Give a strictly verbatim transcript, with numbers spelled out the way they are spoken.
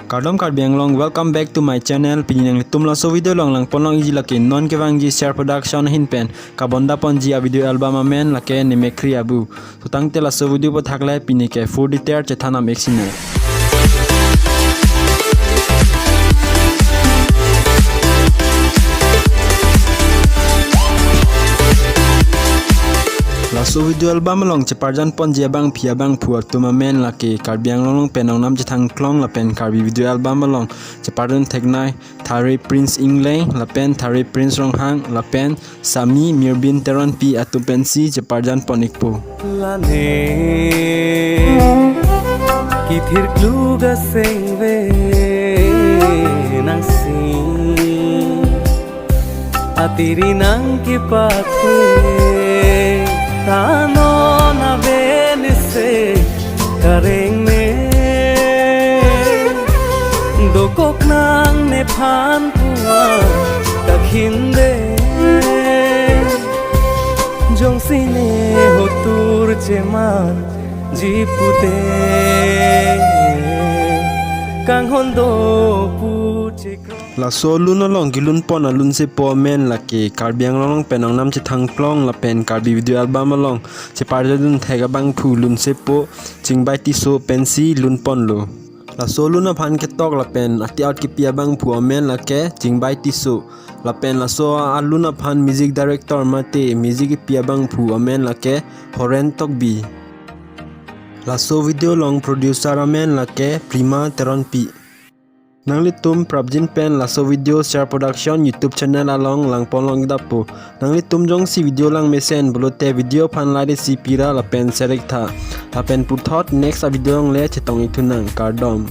Kardom Karbi Anglong, welcome back to my channel. Pini nanglitum laso video along langponlong iji lake non kevangji Share Production ahin pen kabonda ponji a video album amen lake Nemekri Abu. So tangte laso video aphuthak le pini ke full detail chethan dam ik sinang. Laso video album along cheparjan ponji abangpi abangphu atum amen lake Karbi Anglong along pen ongnam chethang klong lapen Karbi video album along cheparjan theknei Thare Prince Engleng lapen Thare Prince Ronghang lapen Sami Mirbin Teronpi atum pensi cheparjan pon ikpo. Lane kithir klug asengve nangsing atiri nangkepathe, ta non avense karengne dokok nangne phan puan kakhinde. Jongsi ne hotur chemanji pute kanghon do pu chekro. Laso alun along kelun pon alunsepo amen lake Karbi Anglong along pen ongnam chethang klong lapen Karbi video album along cheparjadun thek abangphu lunsepo Chingbai Tisso pensi lun ponlo. Laso alun aphan ketok lapen ati out kepi abangphu amen lake Chingbai Tisso. Lapen laso alun aphan music director mate music kepi abangphu amen lake Horen Tokbi. Laso video along producer amen lake Prima Teronpi. Nanglitum prapjin pen laso video Share Production YouTube channel along langponlong ik dapo. Nanglitum jongsi video lang mesen pulote video aphan like isi pira lapen share ik tha. Lapen puthot next a video along le chetong ik thunang, kardom.